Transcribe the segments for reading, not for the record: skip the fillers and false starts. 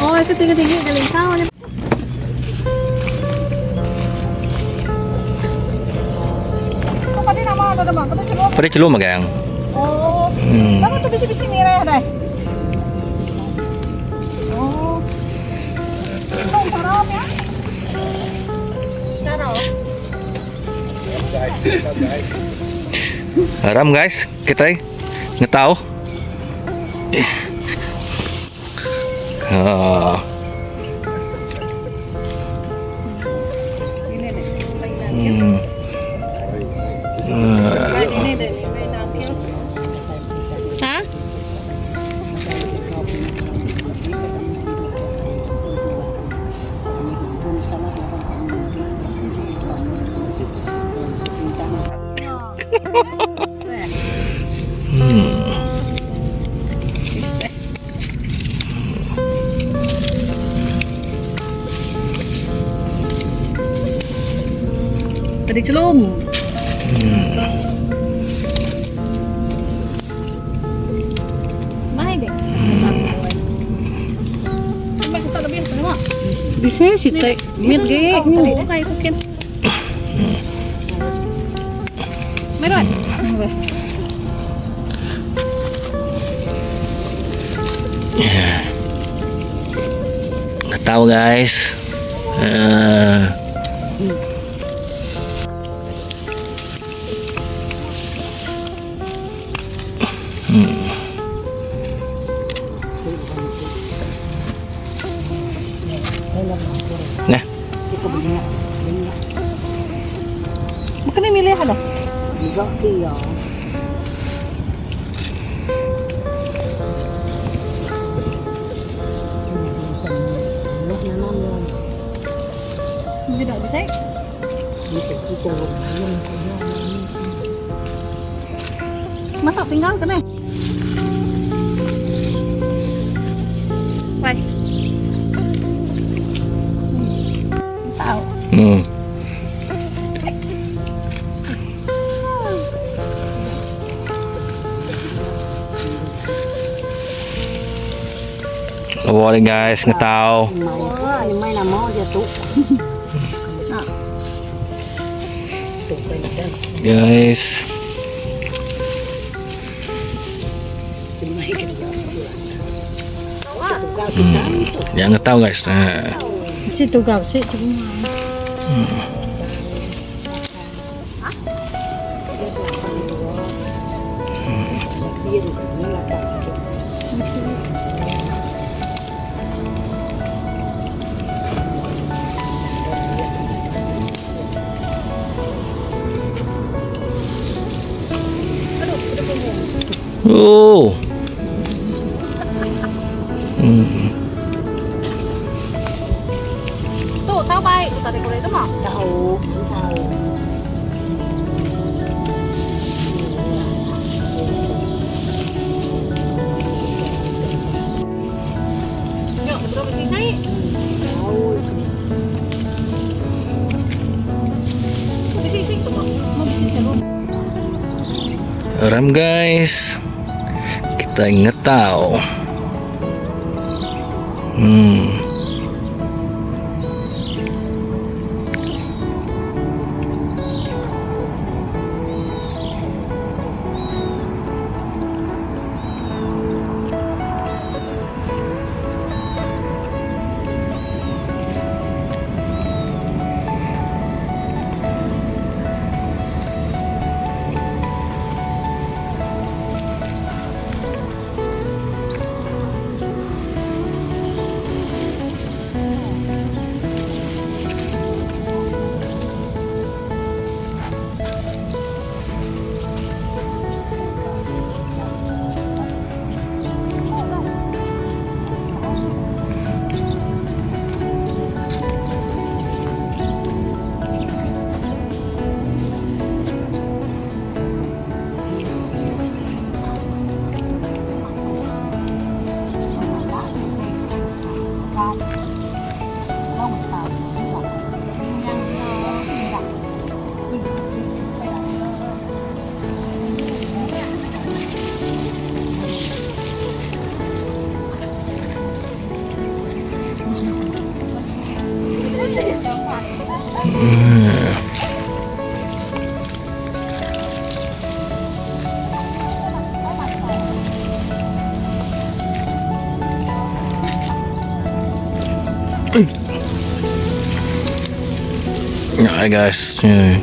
Oh, itu tinggi-tinggi ada lintau ni. Padi chelum magang. Oh. Hmm. Nama tu bisi-bisi mirah deh. Oh. Tong haram ya. Taruh. Haram guys, kitai ngetau. Ha. Hmm. Ha? Padi chelum. Mai deh. Bisa sih teh. Mit ge. Meron. Ngetau guys. Uh. Nah. Bukan ni milih ada. Tidak bisa. Masak tinggal kena. Bye. Tahu. Boleh guys, ngetau. Guys. Yang ngetau guys. Nah. Si tugau si Oh. Tuh, tahu baik. Tadi boleh itu mah. Tahu, tahu. Yuk, betul betul naik. Bisi sih semua. Mau bisi chelum. Ram guys. Kita ngetau. Nya guys. Hmm.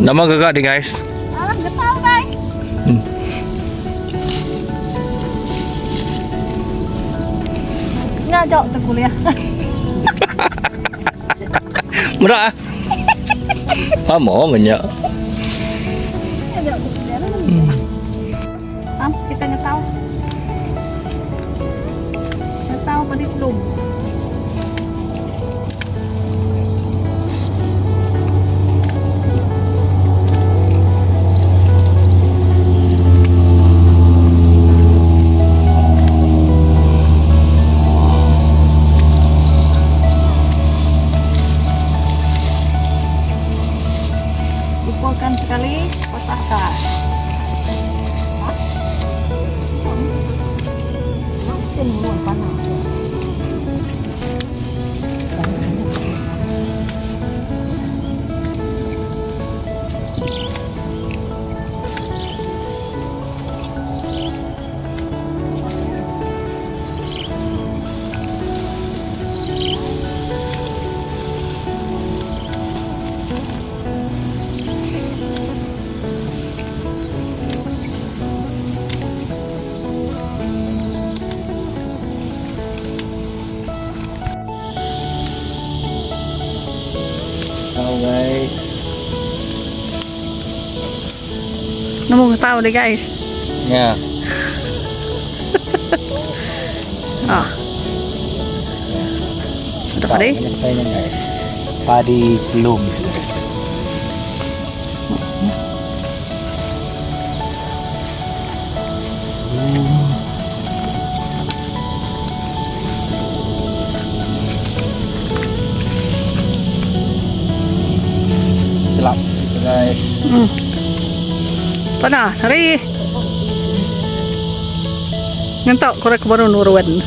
Nama gaga di guys? Alah, getau guys. Ngajak tu kuliah. Meda ah. Pamo menya. Ngajak tu kuliah. Hmm. Am, kita ngetau. Ngetau padi celum. Kumpulkan sekali, patahkan. Hello guys. Nemu ngetau deh guys. Ya. Ah. Udah padi? Banyak guys. Padi belum. Celap guys. Panah, hari. Ngentok korek baru nurun.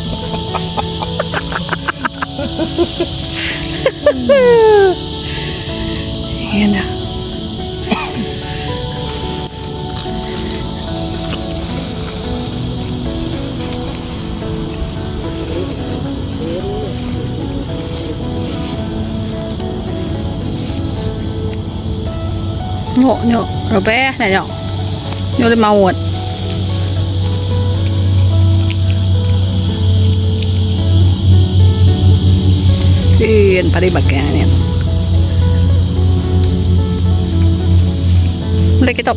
Yan na. Nhộ nhộ rồi bé này nhộ nhộ lên màu. Din padi bagyan yan. Boleh kita.